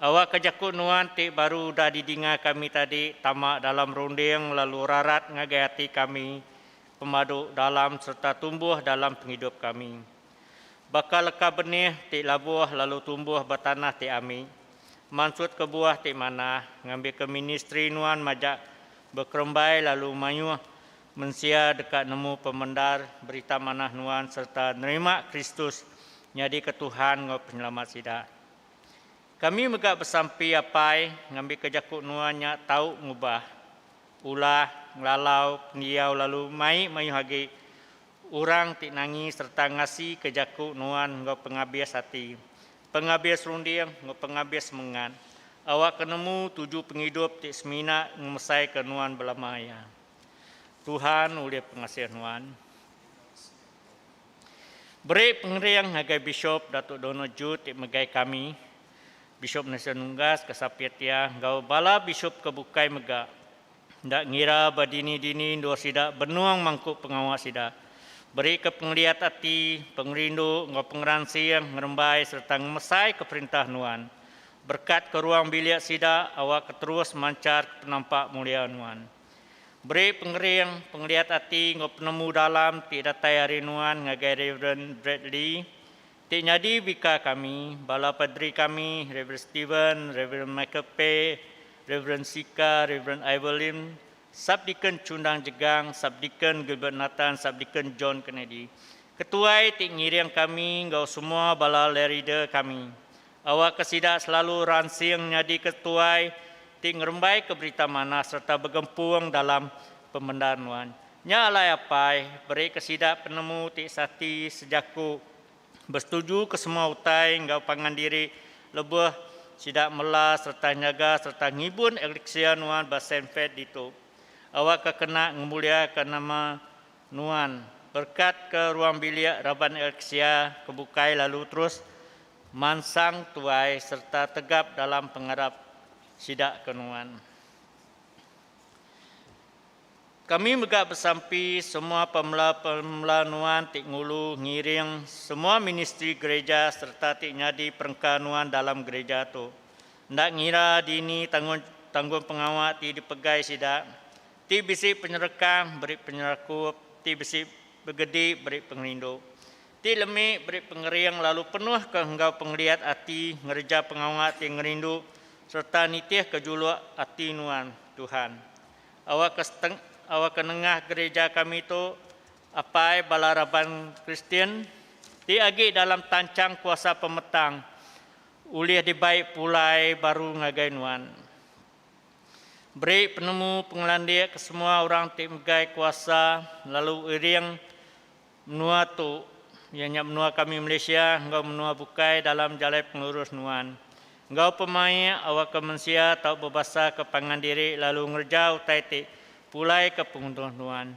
Awakka jaku Nuan ti baru udah didinga kami tadi tama dalam runding lalu rarat ngagai ati kami pemadu dalam sereta tumbuh dalam pengidup kami. Baka leka benih ti labuh lalu tumbuh ba tanah ti ami, mansutka buah ti manah ngambika ministri Nuan majak bekerembai lalu mayuh Mensia deka nemu pemendar Berita Manah Nuan sereta nerima Kristus nyadika Tuhan enggau Penyelamat sida. Kami mega besampi Apai ngambika jaku Nuan nya tau ngubah ulah, ngelalau, pendiau lalu mai mayuh agi orang ti nangi sereta ngasika jaku Nuan enggau pengabis ati, pengabis runding enggau pengabis semengat, awakka nemu tuju pengidup ti semina ngemesaika Nuan belama iya. Tuhan ulih pengasih nuan. Beri pengering ngagai Bishop Datuk Donald Jude ti megai kami, Bishop Nelson Unggas ke sapit iya enggau bala bishop ke bukai mega. Enda ngira ba dini-dini endur sida benung mangku pengawa sida. Beri ke pengeliat ati, pengerindu enggau pengeransing ngerembai sereta ngemesaika perintah nuan. Berkat ke ruang bilik sida awakka terus manchar ke penampak mulia nuan. Beri pengering, pengeliat ati enggau penemu dalam ti datai ari nuan ngagai Reverend Bradley, ti nyadi Vicar kami, bala paderi kami, Reverend Steven, Reverend Michael Pay, Reverend Sika, Reverend Ivor Lim, Subdeacon Chundang Jegang, Subdeacon Gilbert Nathan, Subdeacon John Kennedy, ketuai ti ngiring kami enggau semua bala lay reader kami. Awakka sida selalu ransing nyadi ketuai ti ngerembaika Berita Manah sereta begempung dalam pemendar Nuan. Nya alai Apai, berika sida penemu ti sati sejaku, besetuju ke semua utai enggau pangan diri lebuh sida mela sereta nyaga sereta ngibun Eklisia Nuan ba Sandford ditu. Awakka kena ngemuliaka nama Nuan. Berekatka ruang bilik raban Eklisia ke bukai lalu terus mansang tuai sereta tegap dalam pengarap sida ke Nuan. Kami mega besampi semua pemela-pemela Nuan ti ngulu ngiring semua ministri gereja sereta ti nyadi perengka Nuan dalam gereja tu. Enda ngira dini tanggung tanggung pengawa ti dipegai sida, ti bisi penyerekang beri penyerakup, ti bisi begedi beri pengerindu. Ti lemi beri pengering lalu penuh ke enggau pengeliat ati ngereja pengawa ti ngerindu sereta nitihka juluk ati Nuan, Tuhan. Awakka seteng awakka nengah gereja kami tu, Apai bala raban Kristian ti agi dalam tanchang kuasa pemetang ulih dibai pulai baru ngagai Nuan. Beri penemu pengelandik ke semua orang ti megai kuasa lalu iring Menua tu, iya nya menua kami Malaysia enggau menua bukai dalam jalai pengelurus nuan. Enggau pemaik awakka mensia tau bebasaka pangan diri lalu ngereja utai ti pulai ke penguntung nuan.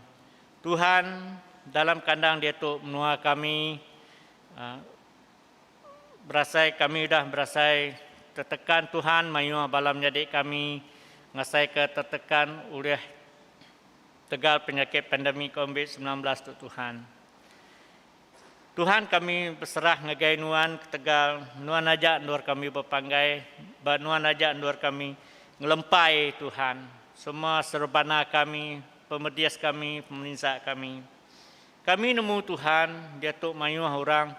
Tuhan, dalam kandang diatu menua kami berasai kami udah berasai tetekan Tuhan mayuh bala menyadi kami ngasaika tetekan ulih Tegal penyakit pandemik Covid 19 tu Tuhan. Tuhan kami beserah ngagai Nuan ketegal Nuan aja endur kami bepanggai ba Nuan aja endur kami ngelempai Tuhan semua serebana kami pemedis kami pemerinsa kami. Kami nemu Tuhan diatu mayuh orang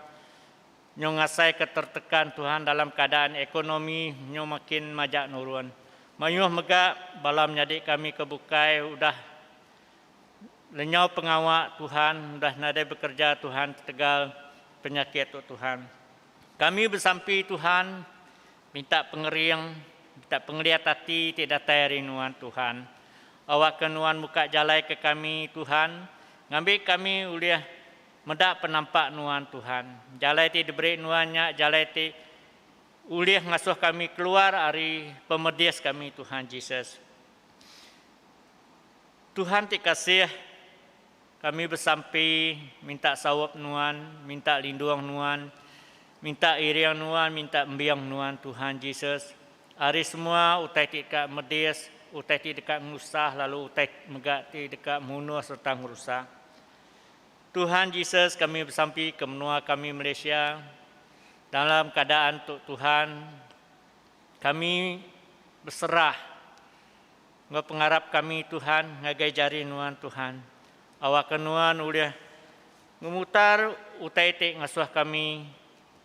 nyu ngasaika tertekan Tuhan dalam keadaan ekonomi nyu makin majak nurun. Mayuh mega bala menyadi kami ke bukai udah lenyau pengawa Tuhan udah nadai bekerja Tuhan ketegal penyakit tu Tuhan. Kami besampi Tuhan minta pengering minta pengeliat ati ti datai ari nuan Tuhan. Awakka nuan muka jalai ke kami Tuhan ngambi kami ulih meda penampak nuan Tuhan. Jalai ti diberi nuan nya jalai ti Ulih ngasuh kami keluar ari pemedis kami Tuhan Jesus. Tuhan ti kasih, kami besampi minta saup Nuan, minta lindung Nuan, minta iring Nuan, minta embing Nuan Tuhan Jesus. Ari semua utai ti deka medis, utai ti deka ngenusah lalu utai mega ti deka munuh sereta ngerusak. Tuhan Jesus kami besampi ke menua kami Malaysia. Dalam keadaan tu Tuhan, kami beserah enggau pengarap kami Tuhan ngagai jari Nuan Tuhan. Awakka Nuan ulih ngemutar utai ti ngasuh kami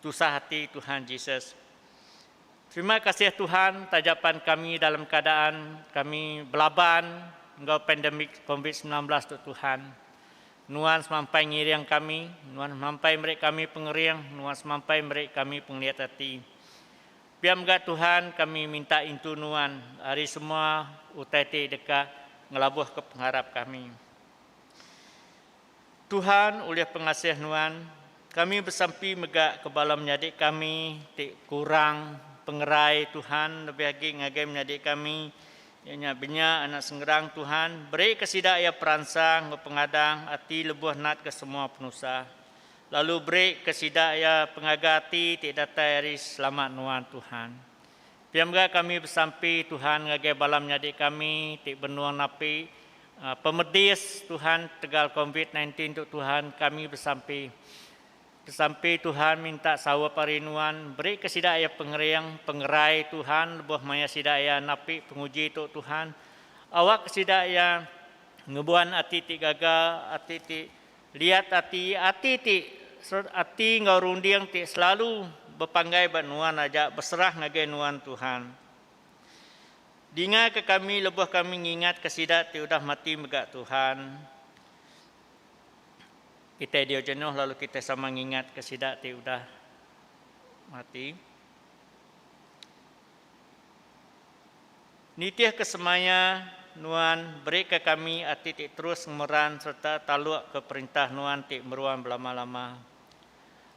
tusah ati Tuhan Jesus. Terima kasih Tuhan taja pan kami dalam keadaan kami belaban enggau pandemik covid 19 tu Tuhan. Nuan semampai ngiring kami, Nuan semampai meri kami pengering, Nuan semampai meri kami pengeliat ati. Pia mega Tuhan, kami minta intu Nuan ari semua utai ti deka ngelabuhka pengarap kami. Tuhan, ulih pengasih Nuan, kami besampi mega ke bala menyadi kami ti kurang pengerai Tuhan lebih agi ngagai menyadi kami Iya nya benya anak sengerang Tuhan, berika sida iya peransang enggau pengadang ati lebuh natka semua penusah. Lalu berika sida iya pengaga ati ti datai ari selamat Nuan, Tuhan. Pia mega kami besampi, Tuhan, ngagai bala menyadi kami ti benung napi pemedis, Tuhan, tegal covid 19 tu, Tuhan, kami besampi. Besampi Tuhan minta saup ari nuan, beri ke sida iya pengering, pengerai Tuhan lebuh maya sida iya napi penguji tu Tuhan. Awak ke sida iya ngembuan ati ti gaga, ati ti liat ati, ati ti ati enggau runding ti selalu bepanggai ba nuan aja beserah ngagai nuan Tuhan. Dinga ke kami lebuh kami ngingat ke sida ti udah mati mega Tuhan. Kitai diau jenuh lalu kitai sama ngingatka sida ti udah mati. Nitihka semaya Nuan, berika kami ati ti terus ngemeran sereta taluk ke Perintah Nuan ti meruan belama-lama.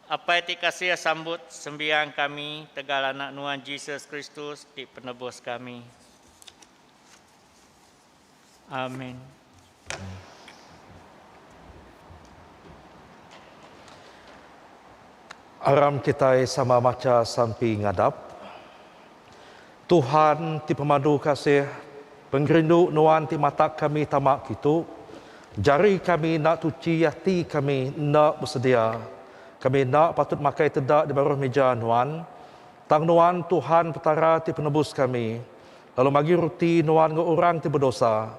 Apai ti kasih sambut sembiang kami tegal Anak Nuan Jesus Kristus ti Penebus kami. Amin. Aram kitai sama macha sampi ngadap. Tuhan ti pemadu kasih, pengerindu Nuan ti matak kami tama kitu. Jari kami enda tuchi ati kami enda besedia. Kami enda patut makai teda di baruh mija Nuan. Tang Nuan Tuhan Petara ti penebus kami, lalu magi ruti Nuan enggau orang ti bedosa.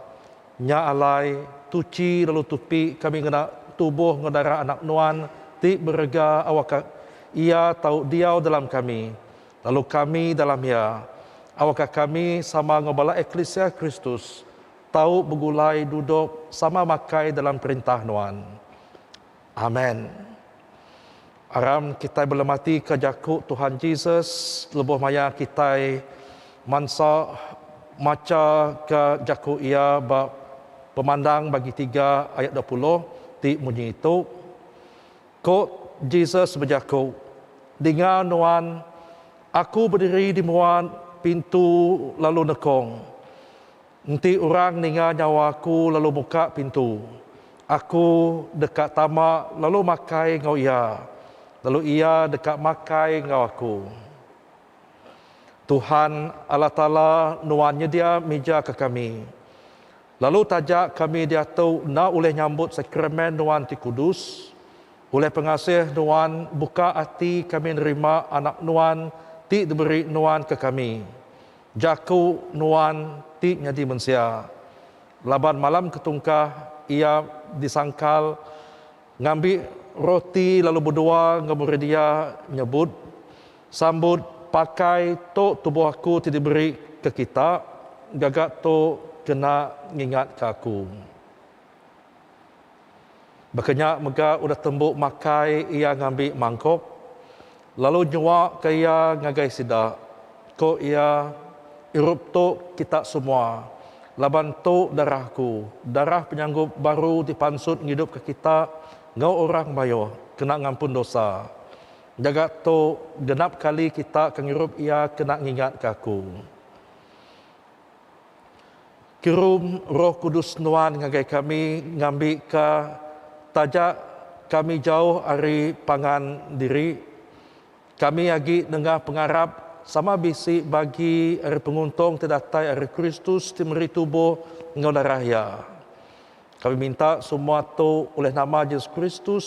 Nya alai, tuchi lalu tupi kami ngena tubuh enggau darah Anak Nuan ti berega awakka Iya tau diau dalam kami, lalu kami dalam Iya. Awakka kami sama enggau bala eklisia Kristus tau begulai duduk sama makai dalam Perintah Nuan. Amen. Aram kitai belematika jaku Tuhan Jesus lebuh maya kitai mansa macha ke jaku iya ba Pemandang bagi tiga ayat 20 ti munyi tu. Ku Jesus bejaku, Dinga nuan, aku bediri di mua pintu lalu nekong. Enti orang ninga nyawa aku lalu muka pintu, aku deka tama lalu makai enggau iya, lalu iya deka makai enggau aku. Tuhan Allah Taala nuan nyedia mija ke kami. Lalu taja kami diatu enda ulih nyambut sakramen nuan ti kudus, ulih pengasih nuan buka ati kami nerima Anak nuan ti diberi nuan ke kami. Jaku nuan ti nyadi mensia. Laban malam ketungkah iya disangkal ngambi roti lalu bedua enggau murid iya nyebut, Sambut pakai tu tubuh aku ti diberi ke kita, gaga tu kena ngingatka aku. Baka nya mega udah tembu makai iya ngambi mangkuk, lalu nyuaka iya ngagai sida. Ku iya, Irup tu kita semua, laban tu darah aku, darah penyanggup baru ti pansut ngidupka kita enggau orang mayuh kena ngampun dosa. Jaga tu genap kali kita ke ngirup iya kena ngingatka aku. Kirum Roh Kudus Nuan ngagai kami ngambika taja kami jauh ari pangan diri, kami agi nengah pengarap sama bisi bagi ari penguntung ti datai ari Kristus ti meri tubuh enggau darah Iya. Kami minta semua tu ulih nama Jesus Kristus,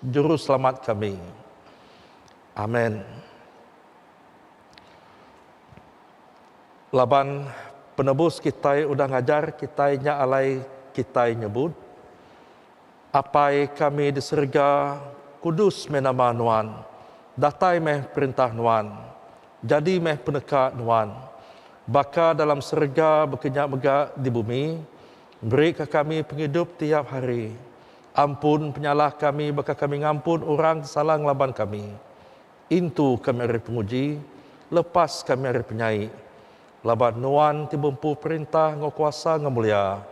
Juruselamat kami. Amen. Laban Penebus kitai udah ngajar kitai nya alai kitai nyebut, Apai kami di serega, kudus meh nama Nuan. Datai meh perintah Nuan. Jadi meh peneka Nuan. Baka dalam serega baka nya mega di bumi. Berika kami pengidup tiap hari. Ampun penyalah kami baka kami ngampun orang ti salah ngelaban kami. Intu kami ari penguji, lepas kami ari penyai. Laban Nuan ti bempu perintah enggau kuasa enggau mulia,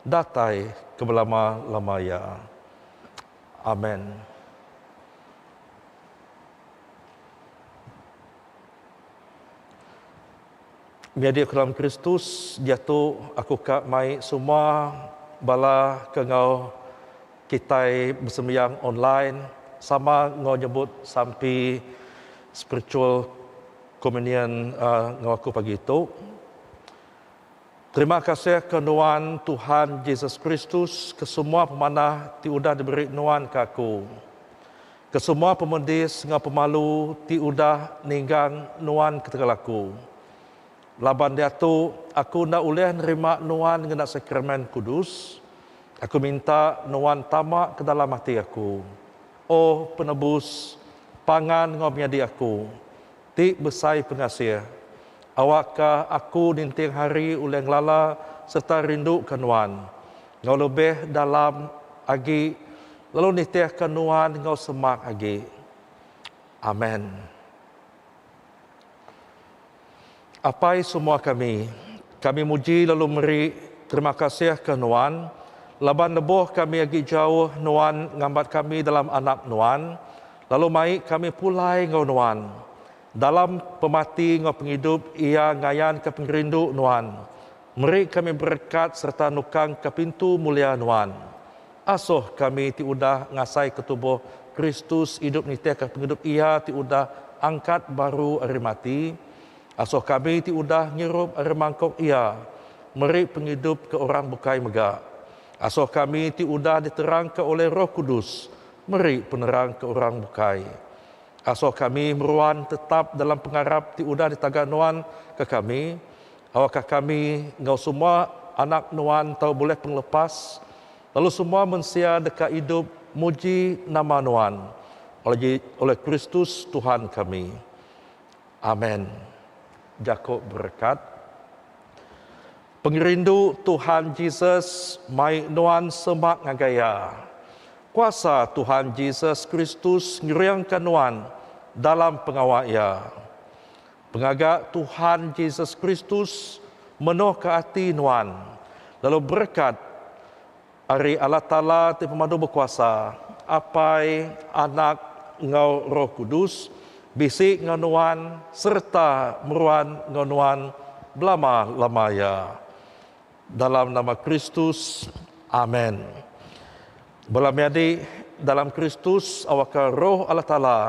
datai ke belama-lama iya. Amen. Menyadi aku dalam Kristus, diatu aku ka mai semua bala ke enggau kitai besembiang online sama enggau nyebut sampi spiritual communion enggau aku pagi tu. Terima kasih ke nuan Tuhan Jesus Kristus ke semua pemanah ti udah diberi nuan ke aku. Ke semua pemedis enggau pemalu ti udah ninggang nuan ketegal aku. Laban diatu aku enda ulih nerima nuan ngena sakramen kudus, aku minta nuan tama ke dalam ati aku. O Penebus, pangan enggau menyadi aku, ti besai pengasih, awakka aku ninting hari ulih ngelala sereta rinduka nuan enggau lebih dalam agi lalu nitihka nuan enggau semak agi. Amen. Apai semua kami. Kami muji lalu meri terima kasih ke Nuan, laban lebuh kami agi jauh Nuan ngambat kami dalam Anak Nuan, lalu mai kami pulai enggau Nuan. Dalam pemati enggau pengidup Iya ngayanka pengerindu Nuan, meri kami berekat sereta nukangka pintu mulia Nuan. Asuh kami ti udah ngasaika tubuh Kristus idup nitihka pengidup Iya ti udah angkat baru ari mati. Asuh kami ti udah ngirup ari mangkuk Iya meri pengidup ke orang bukai mega. Asuh kami ti udah diterangka oleh Roh Kudus meri penerang ke orang bukai. Asuh kami meruan tetap dalam pengarap ti udah ditaga Nuan ke kami, awakka kami enggau semua anak Nuan tau bulih pengelepas, lalu semua mensia deka idup muji nama Nuan oleh oleh Kristus Tuhan kami. Amen. Jaku berekat. Pengerindu Tuhan Jesus mai nuan semak ngagai Iya. Kuasa Tuhan Jesus Kristus ngeringka nuan dalam pengawa Iya. Pengaga Tuhan Jesus Kristus menuhka ati nuan lalu berekat ari Allah Taala ti Pemadu Bekuasa, Apai, Anak enggau Roh Kudus bisi enggau nuan sereta meruan enggau nuan belama-lama iya. Dalam nama Kristus, amen. Bala menyadi dalam Kristus awakka Roh Allah Taala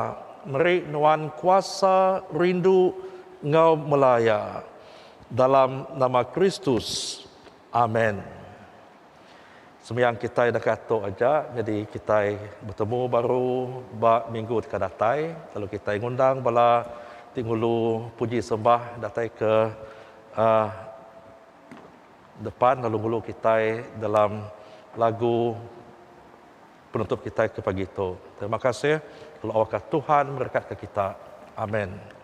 meri nuan kuasa rindu enggau mela iya. Dalam nama Kristus, amen. Sembiang kitai deka tu aja nyadi kitai betemu baru ba minggu deka datai lalu kitai ngundang bala ti ngulu puji sembah datai ke uhh depan lalu ngulu kitai dalam lagu penutup kitai ke pagi tu. Terima kasih lalu awakka Tuhan merekatka kita. Amen.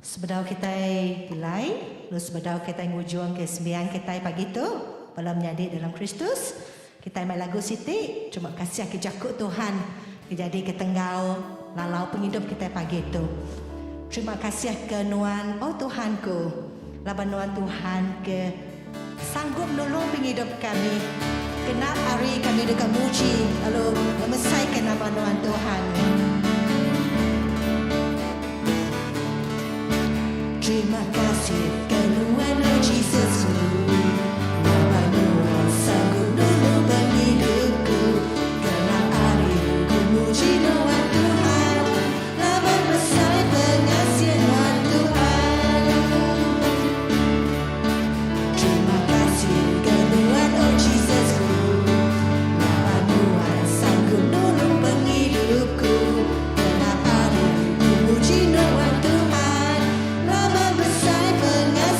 Sebedau kitai pulai, lalu sebedau kitai ngujungka sembiang kitai pagi tu, bala menyadi dalam Kristus, kitai mai lagu siti, terima kasih ke jaku Tuhan ke jadi ke tenggau lalau pengidup kitai pagi tu. Terima kasih ke nuan, oh Tuhanku, laban nuan Tuhan ke sanggup nulung pengidup kami. Genap hari kami deka muji lalu ngemesaika nama nuan Tuhan. Terima kasih ke nuan oh Jesusku Laban nuan sanggup nulung pengidupku Genap hari ku muji nuan Tuhan Laban besai pengasih nuan Tuhan. Terima kasih ke nuan oh Jesus ku Laban nuan sanggup nulung pengidupku Genap hari ku muji nuan Tuhan Laban besai pengasih.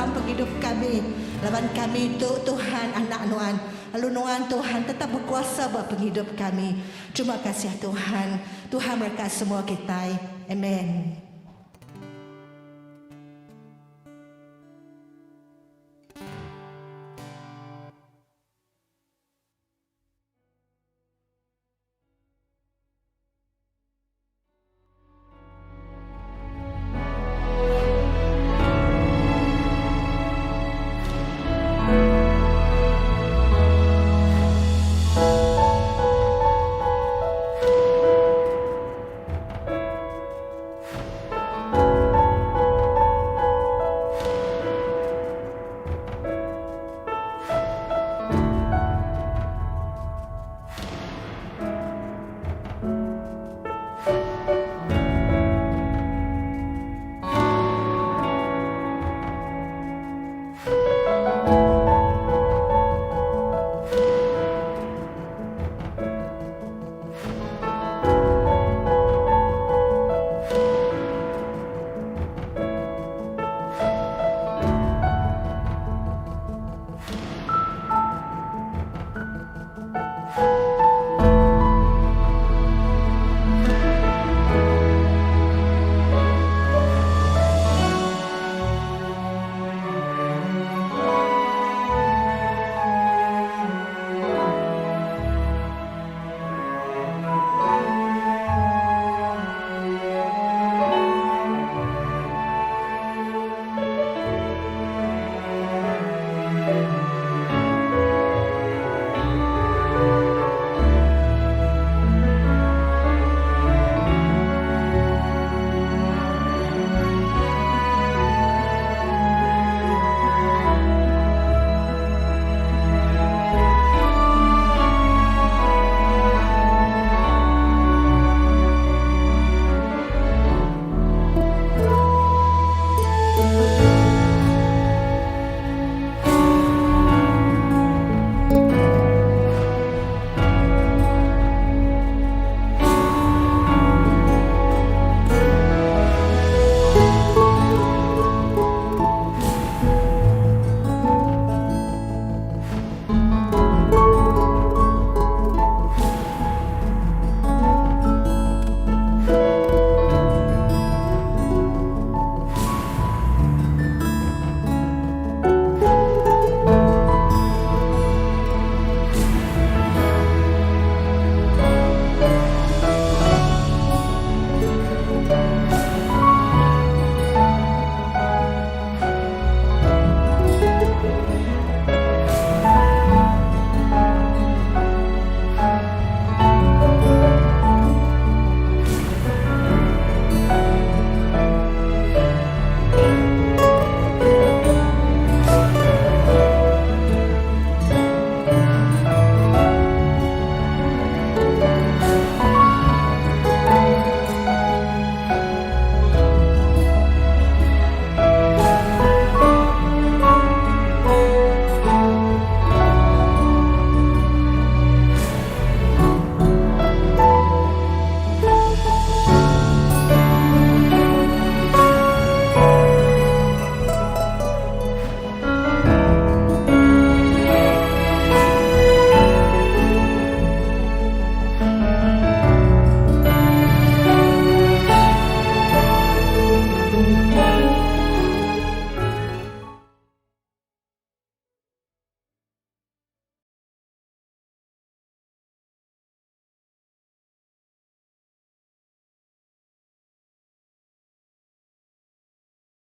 dalam pengidup kami. Laban kami tu Tuhan anak Nuan. Lalu Nuan Tuhan tetap berkuasa ba pengidup kami. Terima kasih Tuhan. Tuhan berkat semua kita. Amen.